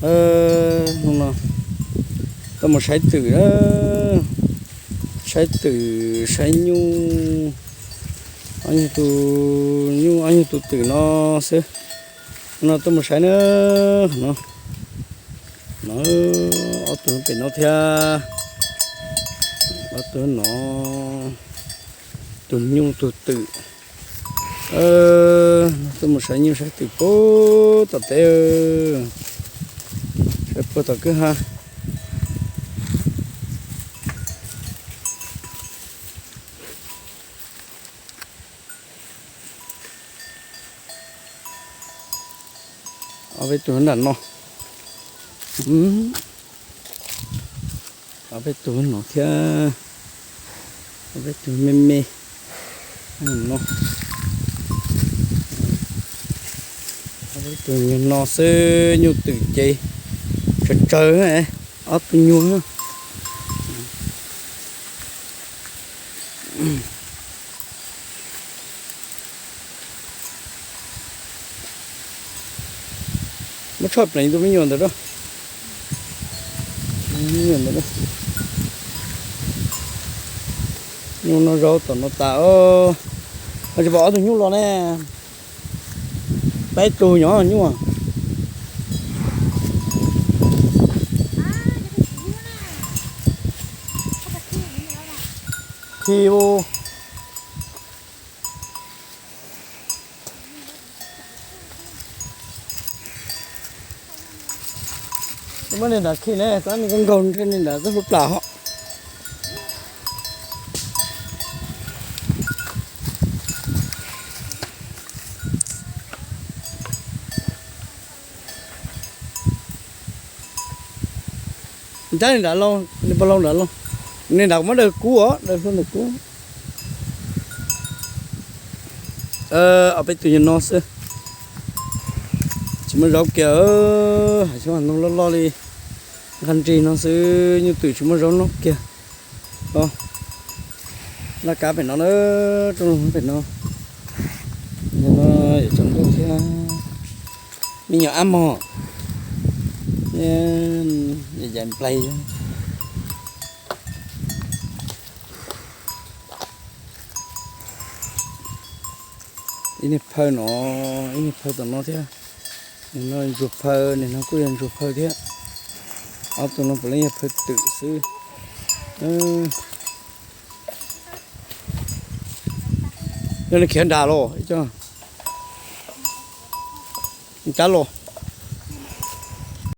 Hnub no tuaj mus saib twm, saib twm saib nyuj, ob nyuag tus nyuj ob nyuag tus twm no xwb. Hnub no tuaj mus saib na, no, no, ob tug pem no thiab, ob tug no, tus nyuj tus twm. Tuaj mus saib nyuj saib twm puag tom teb, saib puag tom kwj ha. Ob peb tug nram no, ob peb tug no thiab, ob peb tug me me no, ob peb tug nyuag no xwb, nyuj twm ces tsawg tsawg, ob tug nyuag. Muab tshuaj pleev tus me nyuam ntawd, me nyuam ntawd. Nyuj noj zaub tom no tas os. Tsis pom ob tug nyuj los ne. Peb tug nyuj. Khi u. Muab niag nram khi ne, tab niag koj nkaug ntshe niag nram txoj hlua plam hos. Cab niag nram lauj, niag pog laug nram lauj. Niag nram kuv muab daws kub os, daws hlua ntawm kub. Ob peb tug nyuag no xwb, tsis muaj zaub kiag, hais xyov ntoo loj loj li nqaj nrig no xwb, nyuj twm tsis muaj zaub noj kiag. Laj kab pem no na, rooj pem no, no yuav tsaus ntuj thiab. Me nyuam ab mog, yam yam nplaig. Ib niag phaw no, ib niag phaw tom no thiab. Nim no ntsuag phaw, nim no kuj yog ntsuag phaw thiab. Ob tug no puav leej yog phaw twm xwb. Yog nws khiav nram los, cab los.